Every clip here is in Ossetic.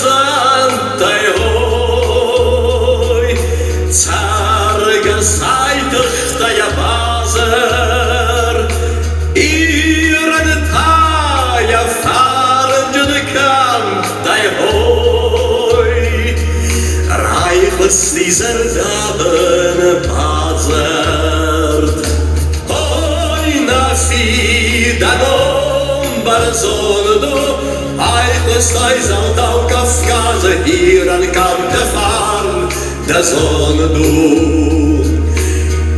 бӕрзӕндтӕй ой, Цӕргӕсай тыхтӕ йӕ базыр, Ирӕн та йӕ фӕрнджын кӕмттӕй ой, Райхъуысти зӕрдӕбын бадзырд. Ой, нӕ фидӕнон бӕрзонд у, Айхъуыстай зӕлдау Кавказы Ирӕн кӕмтты фарн дӕ зонд у.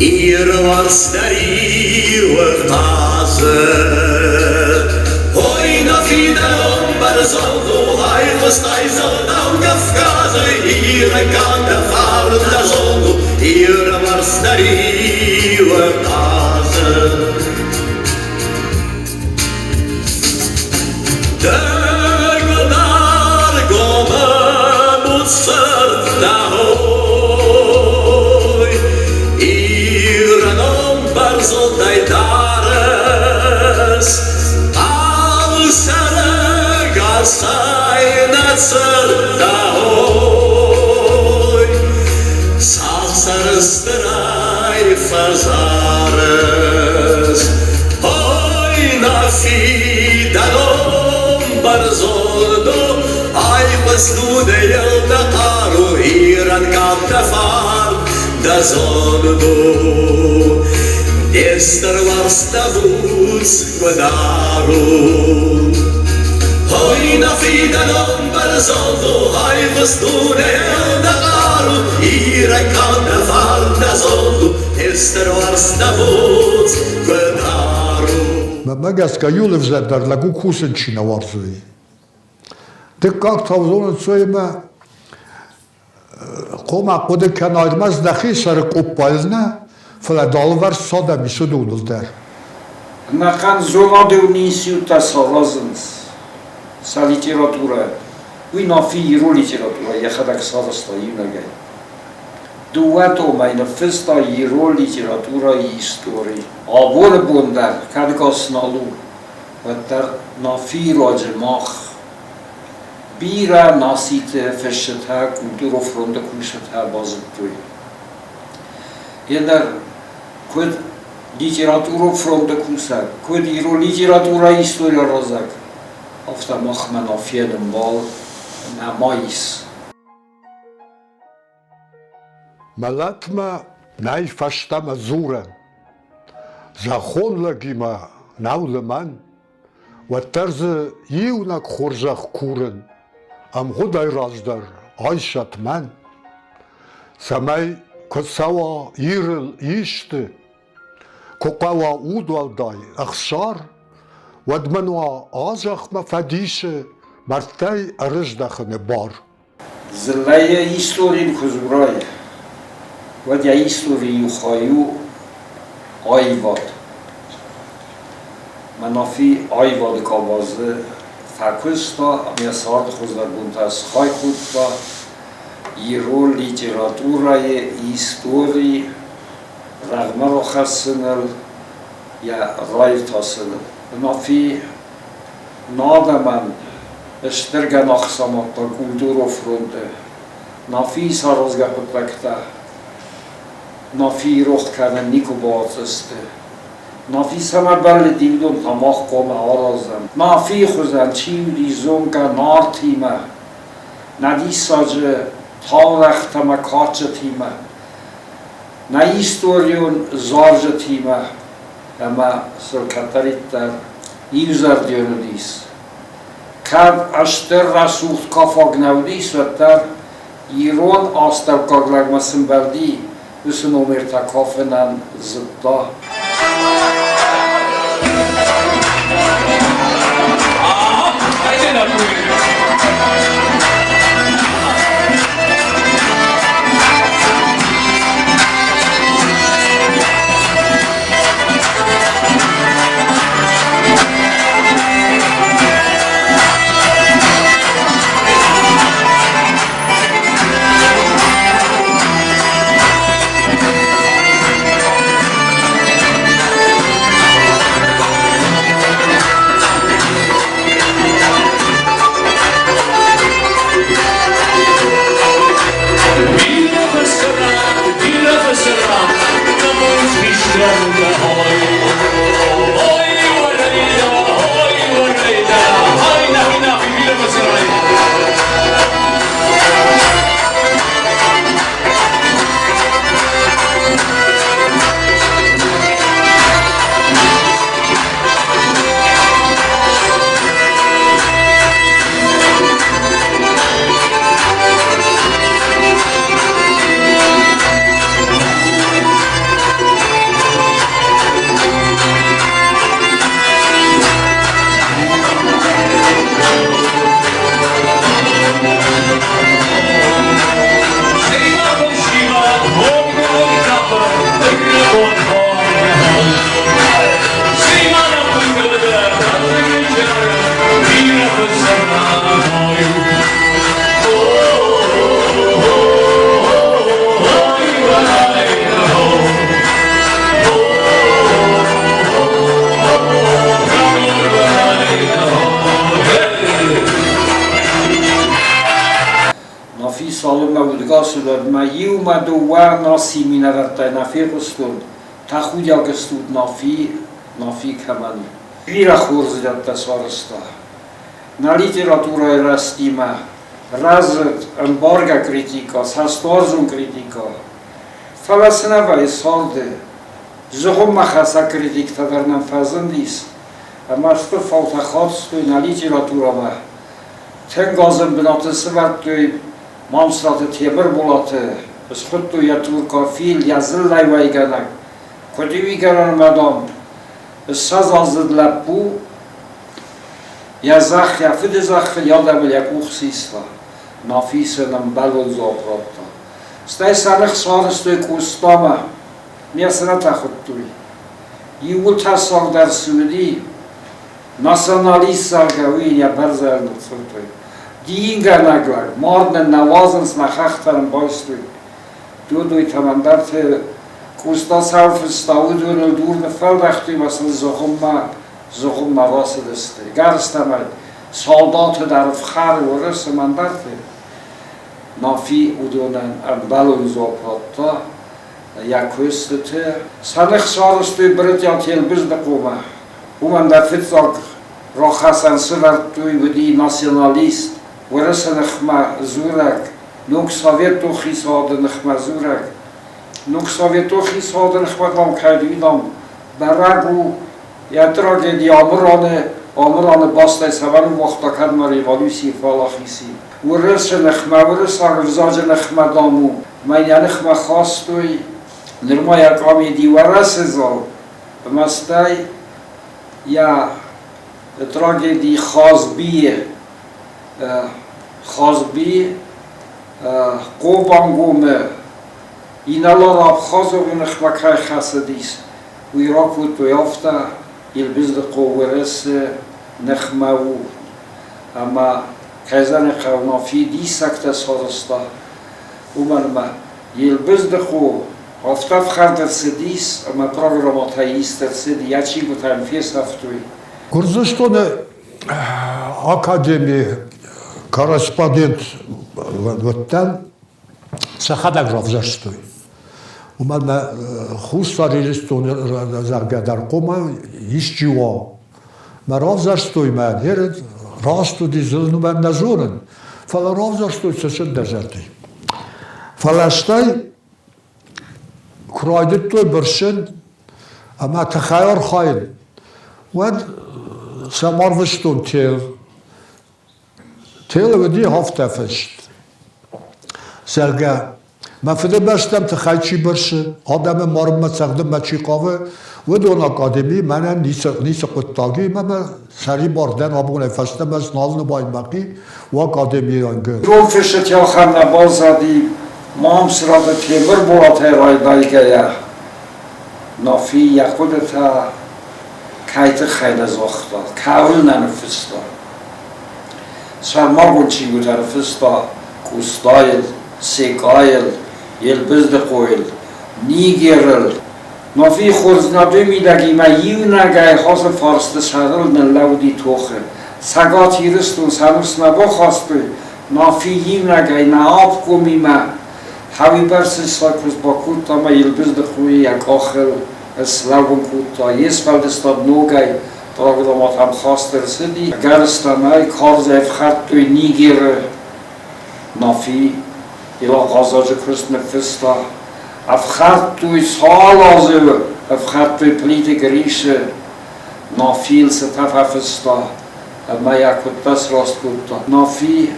Иры уарзт дӕ риуы хъазы. Ой, нӕ фидӕнон бӕрзонд у, Айхъуыстай зӕлдау Кавказы Ирӕн кӕмтты фарн дӕ зонд у. Иры уарзт дӕ риуы хъазы. Бӕрзондӕй дарыс, алы сӕрӕгасӕй нӕ цырдта ой, сау сӕрыстырӕй фӕзарыс. Ой, нӕ фидӕнон бӕрзонд у, айхъуыст дунейыл дӕ хъару, Ирӕн кад дӕ фарн, дӕ зонд у. Де стыр уарзт дӕ буц куы дарун. Ой, нӕ фидӕнон бӕрзонд у, айхъуыст дунейыл дӕ хъару, Ирӕн кад дӕ фарн, дӕ зонд у, де стыр уарзт дӕ буц куы дарун. Мӕнмӕ гӕсгӕ иу ӕвзӕрдӕр лӕг у кусын чи нӕ уарзы, уый. Дыккаг таузонӕнцоймӕ хъуамӕ хъуыды кӕна ӕрмӕст дӕхи сӕры къоппайыл нӕ, фӕлӕ дӕ алыварс цы адӕм ис, уыдоныл дӕр. Ӕнӕхъӕн зонадон институттӕ саразынц сӕ литературӕ. Уый Нафи ирон литературӕ йӕхӕдӕг сарӕзта иунӕгӕй. Дыууӕ томӕй ныффыста ирон литературӕйы истори. Абоны бон дӕр, кӕд гас нал у, уӕддӕр Нафийы руаджы мах бирӕ нациты фысджытӕ, культурон фронты кусджытӕ базыдтой. Ендӕр куыд литературон фронты кусӕг, куыд ирон литературӕйы истори аразӕг, афтӕ махмӕ Нафийӕн ӕмбал нӕма ис. Мӕлӕтмӕ нӕй фӕстӕмӕ дзурӕн. Зӕххон лӕгимӕ нӕу лымӕн, уӕддӕр дзы иунӕг хорзӕх курын, ӕмгъуыдӕй раздӕр айсӕт мӕн, цӕмӕй куы цӕуа Ирыл исты, куы хъӕуа удуӕлдай ӕхсар, уӕд мӕн уа а зӕхмӕ фӕдисы мӕрдтӕй ӕрыздӕхыны бар. Дзыллӕйы историйыл куы дзурай, уӕд йӕ историйы иу хай у аивад. Мӕ Нафи аивады къабазы фӕкуыста ӕмӕ йӕ царды хуыздӕр бонтӕ схай кодта ирон литературӕйы истори рӕгъмӕ рахӕссыныл, йӕ раиртасыныл. Нафи нӕ адӕмӕн стыр гӕнах самадта культурон фронты. Нафийы саразгӕ хъуыддӕгтӕ Нафийы рох кӕнын никуы бауадздзысты. Нафи цӕмӕ бӕллыди, уыдон та мах хъуамӕ аразӕм. Нафийы хуызӕн чи уыди зонгӕ Нартимӕ, нӕ диссаджы таурӕгътӕ ӕмӕ кадджытимӕ, нӕ историон зарджытимӕ ӕмӕ сыл кӕддӕриддӕр иузӕрдион уыдис. Кӕд ӕстыр рӕсугъд кафаг нӕ уыдис, уӕддӕр ирон астӕуккаг лӕгмӕ цы мбӕлди, уыцы номертӕ кафынӕн зыдта. Цалынмӕ удгас уыд, уӕдмӕ иумӕ дыууӕ нацийы минӕвӕрттӕй нӕ фехъуыстон, тӕхудиаг стут Нафи, Нафи кӕмӕн у. Бирӕ хорздзинӕдтӕ сарӕзта. Нӕ литературӕйы рӕзтимӕ рӕзыд ӕмбаргӕ критикӕ, цӕстуарзон критикӕ. Фӕлӕ цы нӕ вӕййы царды, зыгъуыммӕ хӕцӕг критиктӕ дӕр нӕм фӕзындис, ӕмӕ стыр фаутӕ хастой нӕ литературӕмӕ. Тынг азым бынаты сӕвӕрдтой Мамсыраты Темырболаты, схуыдтой йӕ туркофил, йӕ дзыллӕй уӕйгӕнӕг. Куыд уигӕнӕнмӕ, дам, ссӕдзаздзыд лӕппу йӕ зӕхх, йӕ фыды зӕххы йӕ адӕмыл йӕ къух систа. Нафи сын ӕмбӕлон дзуапп радта. Стӕй сӕ ных сарӕзтой Къостамӕ, ме цырӕтӕ хуыдтой. Иууыл тӕссагдӕр цы уыди, националист, зӕгъгӕ, уый йӕ бӕрзӕйыл ныццавтой. Дингӕнӕг лӕг, мард нын нӕ уадзынц, нӕ хӕхтӕ нын байстой. Додойтӕм ӕндӕрты Къоста сау фыста, уыдоныл дур ныффӕлдӕхтой ӕмӕ сын зыгъуыммӕ, зыгъуыммӕ рацыдысты. Гӕрзтӕмӕй салдаты дӕр ӕфхӕры уырыс ӕмӕ ӕндӕрты. Нафи уыдонӕн ӕмбӕлон дзуапп радта йӕ куыстыты. Сӕ ных сарӕзтой Брытъиаты Елбыздыхъомӕ. Уымӕн дӕр фыццаг рахӕцӕн сӕвӕрдтой, уыди националист, уырысы ныхмӕ дзурӕг, ног советон хицауады ныхмӕ дзурӕг. Ног советон хицауады ныхмӕ, дам, кӕд уый, дам, бӕрӕг у, йӕ трагеди Амыраны, Амыраны бастӕй цӕмӕн ныууагъта, кӕдмӕ революцийы фӕлахиси. Уырысы ныхмӕ, уырыссаг ӕвзаджы ныхмӕ, дам, у. Мӕ йӕ ныхмӕ хастой, нырма йӕ комеди Уӕрӕсе зал, ӕмӕ стӕй йӕ трагеди Хазбийы Хазби Хъобангомы инӕлар Абхазовы ныхмӕ кӕй хӕцыдис, уый ракодтой афтӕ, Елбыздыхъо Уӕрӕсе ныхмӕ у ӕмӕ Казаны хъӕумӕ фидиссӕгтӕ сарӕзта, уымӕн ӕмӕ Елбыздыхъо афтӕ ӕфхӕрд ӕрцыдис ӕмӕ программӕтӕ ист ӕрцыд, йӕ чингуытӕ йын фесӕфтой. Гуырдзыстоны академийы корреспондент уыдтӕн, сӕхӕдӕг равзӕрстой. Уымӕн мӕ Хуссар Ирыстоны зӕгъгӕ дӕр хъуамӕ исчи уа. Мӕ равзӕрстой мӕ не раст уыди, зылын уымӕн нӕ зонын, фӕлӕ равзӕрстой сӕ сындӕзӕрдӕй. Фӕлӕ стӕй куы райдыдтой бырсын ӕмӕ тыхӕй архайын, уӕд сӕм арвыстон тел. Телы уыди афтӕ фыст, зӕгъгӕ, мӕ фыдыбӕстӕм тыхӕй чи бырсы, адӕмы марынмӕ цӕгъдынмӕ чи хъавы, уыдон академи мӕнӕн ницы, ницы хъуыддаг и, ӕмӕ мӕ сӕрибар дӕн абонӕй фӕстӕмӕ ӕз нал нымайын мӕхи у академийы рангы. Ирон фысджытӕ ахӕм нӕ баззади Мамсыраты Темырболатӕй райдайгӕйӕ, Нафи йӕ хъуыдытӕ кӕй тыххӕй нӕ загъта, кӕуыл нӕ ныффыста. Сӕрмагонд чингуытӕ ныффыста Къостайыл, Секъайыл, Елбыздыхъойыл, Нигерыл. Нафи хорздзинады мидӕгимӕ иунӕгӕй ацы фарсты сӕрыл ныллӕууыди тохы. Цӕгат Ирыстон сӕ ныфс нӕ бахастой, Нафи иунӕгӕй нӕ обкомимӕ хауибӕрц куыст бакодта ӕмӕ Елбыздыхъойы йӕ къахыл слӕууын кодта. Йе сфӕлдыстад ногӕй программӕтӕм хаст ӕрцыди. Ӕгӕрыстӕмӕй карзӕй ӕфхӕрдтой Нигеры. Нафи Илахъазаджы куыст ныффыста. Ӕфхӕрдтой цал азы ӕфхӕрдтой Плиты Грисы. Нафийыл цытӕ фӕфыста ӕмӕ йӕ куыдтӕ сраст кодта. Нафи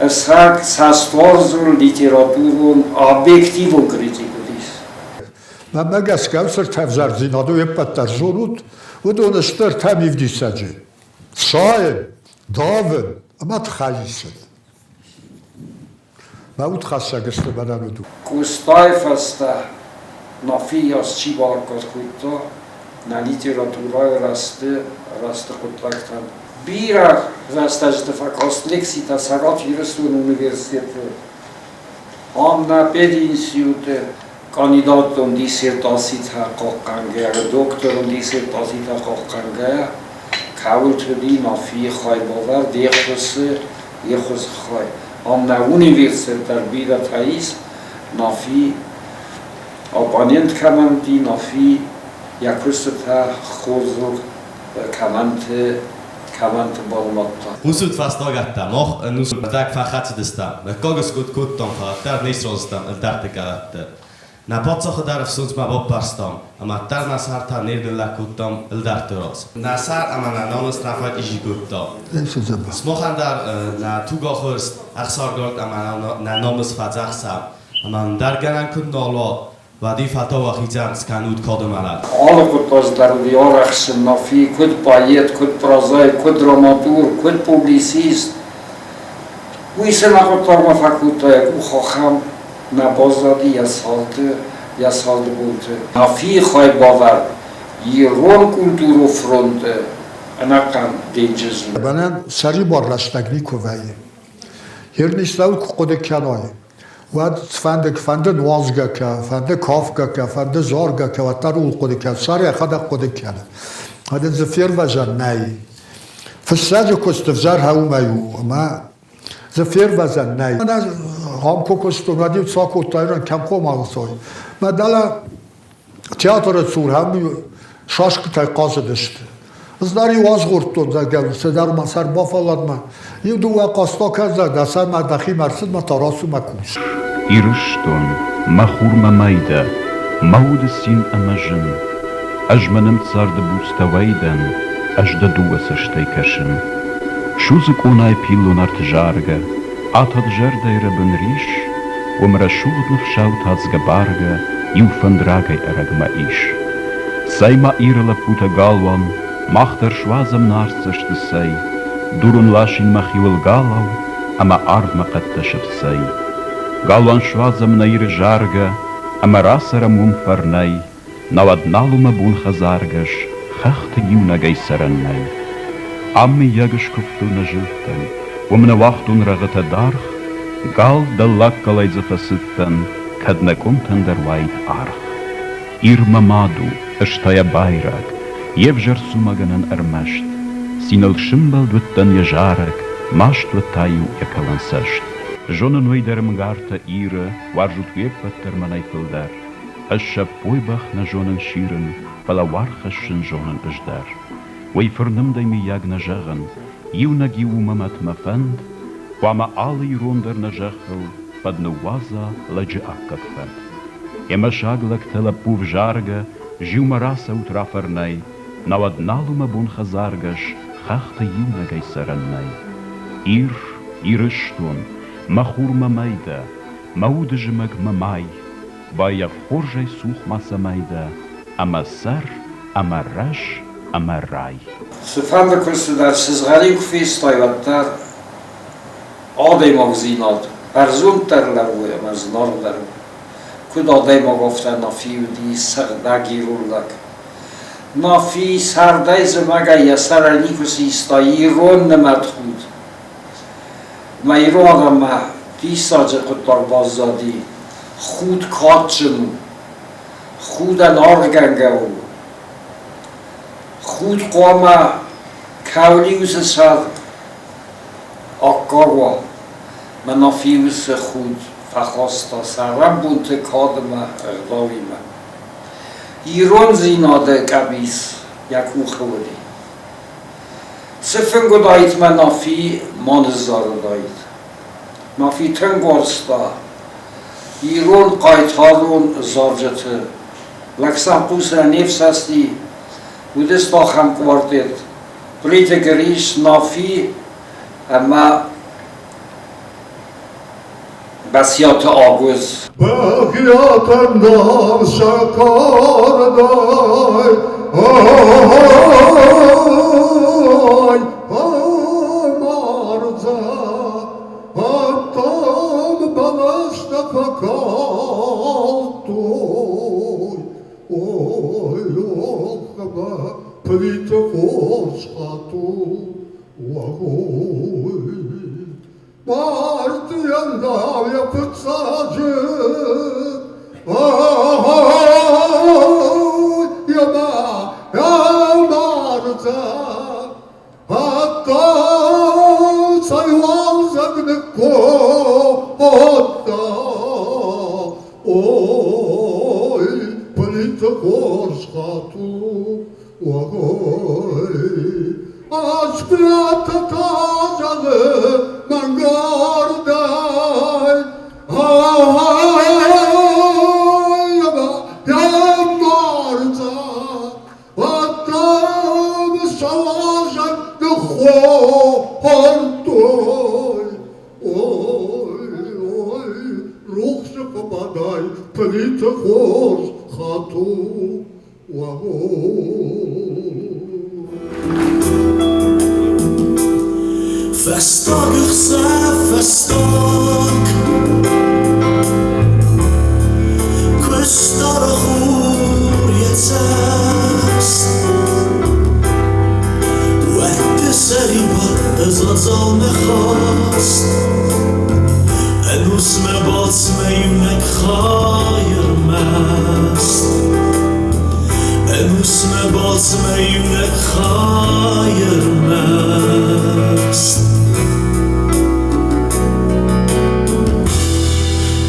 ӕцӕг цӕстуарзон литературон объективон критик уыдис. Мӕнмӕ гӕсгӕ уыцы ӕртӕ ӕвзӕрдзинады уе ппӕт дӕр зонут, уыдон сты ӕртӕ мивдисӕджы. Сайын, давын ӕмӕ тыхӕй исын. Мӕ удхӕссӕг сты мӕнӕн уыдон. Къостайы фӕстӕ Нафийас чи балӕггад кодта нӕ литературӕйы рӕзты, рӕзты хъуыддӕгтӕн. Бирӕ рӕстӕджыты фӕкаст лекцитӕ Цӕгат Ирыстоны университеты. Ам нӕ пединституты кандидатон диссертацитӕ хъахъхъӕнгӕйӕ, докторон диссертацитӕ хъахъхъӕнгӕйӕ, кӕуылты уыди Нафийы хайбавӕрд, йе ххуысы, йе ххуысы хай. Ам нӕ университет дӕр бирӕтӕ ис, Нафи оппонент кӕмӕн уыди, Нафи йӕ куыстытӕ хорзыл кӕмӕнты кӕмӕнты банымадта. Хъусут фӕстагӕттӕ, мах ӕнусмӕ фӕхӕцыдыстӕм, мыггагыскъуыд кодтам, фӕлӕ дӕр не сразы ӕлдӕртты кӕрӕтты. Нӕ паддзахы дӕр ӕфсондзмӕ баппӕрстам, ӕмӕ дӕр нӕ сӕртӕ не рныллӕг кодтам ӕлдӕртты раз. Нӕ сӕр ӕмӕ нӕ намыс нӕ фӕчъизи кодта. Сымахӕн дӕр нӕ тугахуырст ӕхсаргард ӕмӕ нӕ намыс фӕдзӕхсӕм, ӕмӕ ӕндӕр гӕнӕн куыд нал уа, уӕд-иу фӕлтау уӕхицӕн скӕнут кады мӕлӕт. Алы хъуыддаджы дӕр уыди арӕхстджын Нафи, куыд поэт, куыд прозаик, куыд драматург, куыд публицист. Уый цы нӕ хъуыддагмӕ фӕкодта йӕ къух, ахӕм нӕ баззади йӕ царды, йӕ царды бонты. Нафийы хайбавӕрд ирон культурон фронты ӕнӕхъӕн денджызы. Мӕнӕн сӕрибар рӕстӕг никуы вӕййы. Ернистау куы хъуыды кӕнай, уӕд фӕнды, фӕнды нуазгӕ кӕ, фӕнды кафгӕ кӕ, фӕнды заргӕ кӕ, уӕддӕр ууыл хъуыды кӕ, сӕр йӕхӕдӕг хъуыды кӕны. Ӕмӕ дзы фервӕзӕн нӕй. Фыссӕджы куыст ӕвзӕр уымӕй у, ӕмӕ дзы фервӕзӕн нӕй. Мӕнӕ ам куы куыстон, уӕд-иу цы акодтай, кӕм хъомалысой. Мӕ дӕлӕ театры цур ӕм шашкытӕй хъазыдысты. Ӕз дӕр-иу азгъордтон, зӕгъгӕ, цыдӕр мӕ сӕр бафӕллад мӕ. Иу-дыууӕ хъазт акӕн, зӕгъгӕ, сӕр мӕ дӕхимӕ ӕрцыд мӕ та рацу мӕ кус. Ирыстон, мӕ хур мӕ мӕй дӕ, мӕ уды цин ӕмӕ зын. Ӕз мӕ нымд царды буц дӕуӕй дӕн, ӕз дӕ дыууӕ цӕстӕй кӕсын. Судзы къонайы пиллон арт заргӕ, Атад зӕрдӕйы рӕбын рис, Уым рӕсугъд ныфсау тадзгӕ баргӕ Иу фӕнд рагӕй ӕрӕгмӕ ис. Цӕй-ма Иры лӕппутӕ галуан, Мах дӕр суадзӕм нӕ артдзӕсты цӕй, Дурын ласин мӕхиуыл галау Ӕмӕ арвмӕ хъӕдтӕ сыфцӕй. Галуан суадзӕм нӕ Иры заргӕ Ӕмӕ рацӕрӕм уым фӕрнӕй. Науӕд нал у мӕ бон хӕдзаргӕс, хӕхты иунӕгӕй цӕрӕн нӕй. Ам мыййаг ыскуывтыл нӕ зылдтӕн, уым нӕ уагътон рӕгъытӕ даргъ, Гал дӕллаг галӕй дзы фӕцыдтӕн, кӕд нӕ къуымтӕн дӕр уаид аргъ. Ир мӕ мад у, ӕз та йӕ байраг, йе взӕр цумагӕнӕн ӕрмӕст. Циныл сымбӕлд уыдтӕн йӕ зарӕг, маст уӕд та-иу йӕ кӕлӕн цӕст. Зонын уый дӕр мгартӕ Иры, уарзут уе ппӕт дӕр мӕнӕй фылдӕр. Ӕз сӕппой бӕх нӕ зонын сирын, фӕлӕ уаргъ хӕссын зонын ӕз дӕр. Уый фырнымдӕй мыййаг нӕ зӕгъын, иунӕг-иу у мӕ мӕт мӕ фӕнд, хъуамӕ алы ирон дӕр нӕ зӕххыл фӕд ныууадза лӕджы аккаг фӕд. Ӕмӕ саг лӕгтӕ лӕппу взаргӕ, зиумӕ рацӕут рафӕрнӕй, науӕд нал у мӕ бон хӕдзаргӕс, хӕхты иунӕгӕй цӕрӕн нӕй. Ир, Ирыстон, мӕ хур мӕ мӕй дӕ, мӕ уды зымӕг мӕ май, Баййаф хорзӕй цух мацӕмӕй дӕ, ӕмӕ цӕр, ӕмӕ рӕз, ӕмӕ рай. Цыфӕнды куысты дӕр сызгъӕрин куы фестай, уӕддӕр адӕймагдзинад бӕрзонддӕр лӕууы ӕмӕ зынаргъдӕр у. Куыд адӕймаг, афтӕ Нафи уыди сыгъдӕг ирон лӕг. Нафи цардӕй зымӕгӕй йӕ сӕрӕй никуы систа ирон нымӕтхуд. Мӕ ирон адӕммӕ диссаджы хъуыддаг баззади. Худ кадджын у, худӕн аргъгӕнгӕ у. Худ хъуамӕ кӕуыл уыцы сӕр аккаг уа. Мӕнӕ фиусы худ фӕхаста цӕрӕнбонты кадимӕ, ӕгъдауимӕ. Ирондзинады къӕбиц йӕ къухы уыди. Цы фынг уыдаид мӕ Нафи ма ныззарыдаид. Нафи тынг уарзта ирон хъайтарон зарджыты. Лӕг сӕм хъусынӕн не фсӕсти, уыдысты ахӕм квартет. Плиты Грис, Нафи ӕмӕ Бӕциаты Агуыдз. Бӕгъиатӕн дам сӕ кардӕй, ай, мардзӕ, Ӕддӕм бӕлӕстӕ фӕкалдтой, Ой, охмӕ Плиты хорз хату, ой. Партийӕн дам йӕ фыццаджы, ой, йӕ мардзӕ, Ӕддӕ цӕй уалдзӕг ныккодта. Афтӕ та зӕгъы мӕнгардӕй, Рухсы фӕбадай, Плиты хорз Хату. Фӕстаг ӕхсӕв, фӕстаг Куыста хур йӕ цӕст Уӕдты сӕрибар ӕз адзалмӕ хаст Ӕнусмӕ балцмӕ иунӕг хай ӕрмӕст Ӕнусмӕ балцмӕ иунӕг хай ӕрмӕст.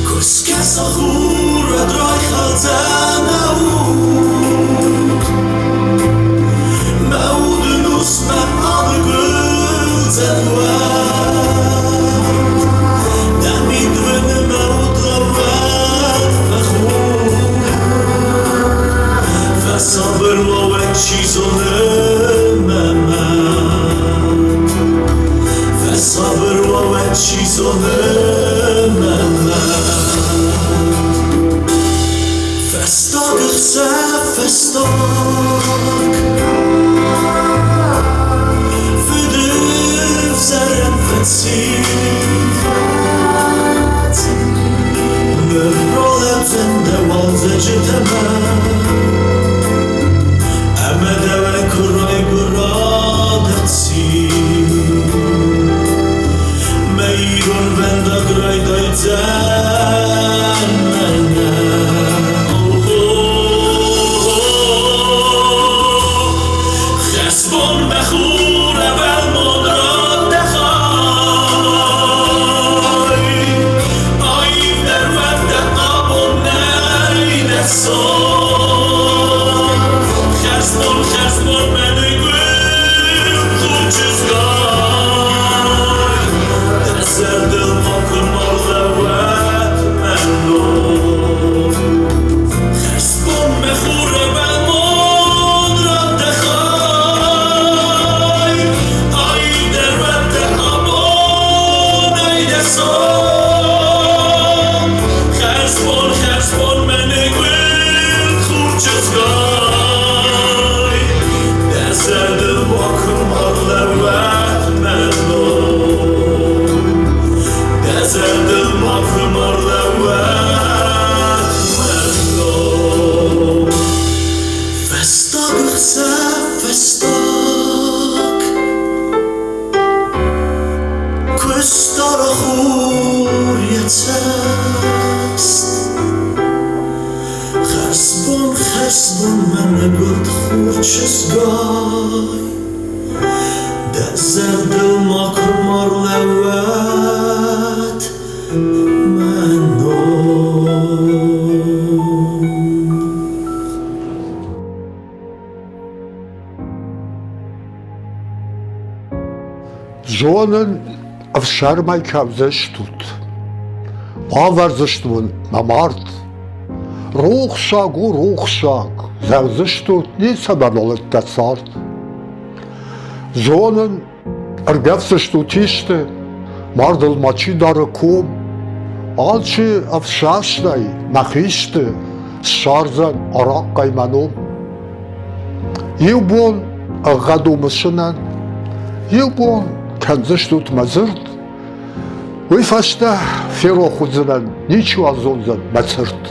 Куы скӕса хур, уӕд райхӕлдзӕн мӕ уд. Мӕ уд ӕнусмӕ аныгуылдзӕн уӕд. Дӕ мидвыны мӕ уд лӕууӕд фӕхуд. Фӕсабыр уӕвӕг чи зоны мӕ мӕт. Фӕсабыр уӕвӕг чи зоны мӕ мӕт. Фӕстаг ӕхсӕв, фӕстаг Фыдывзарӕн фӕци. Ныр ралӕудзӕн дӕ уалдзӕджы тӕмӕн Ӕмӕ дӕуӕй куы райгуыра дӕ цин. Мӕ иронвӕндаг райдайдзӕн мӕнӕ. Хӕсбон мӕ хур ӕвӕлмон рандӕхай, Аивдӕр уӕд дӕ абон нӕй дӕ сон. Хӕсбон, хӕсбон мӕ ныгуылд хур чызгай, Дӕ зӕрдыл макуы ма рлӕууӕд мӕ ном. Хӕсбон мӕ хур ӕвӕлмон рандӕхай, Аивдӕр уӕд дӕ абонӕй дӕ сон. Хӕрзбон, хӕрзбон, мӕ ныгуылд хур чызгай, Дӕ зӕрдыл макуы ма рлӕууӕд мӕ ном. Дӕ зӕрдыл макуы ма рлӕууӕд мӕ ном. Фӕстаг ӕхсӕв, фӕстаг Куыста хур йӕ цӕст. Хӕрзбон, хӕрзбон, мӕ ныгуылд хур чызгай, Дӕ зӕрдыл макуы ма рлӕууӕд мӕ ном. Зонын, ӕфсӕрмӕй кӕвдзыстут, бавӕрдзыстут мын мӕ мард. Рухсаг у рухсаг, зӕгъдзыстут, ницӕмӕн олыдтӕ цард. Зонын, ӕргӕвдзыстут исты, мардыл ма чи дары ком, алчи ӕфсӕстӕй мӕ хисты ссардзӕн арахъхъӕй мӕ ном. Иу бон ӕгъгъӕд у мысынӕн, иу бон кӕндзыстут мӕ дзырд, уый фӕстӕ ферох уыдзынӕн, ничиуал зондзӕн мӕ цырт.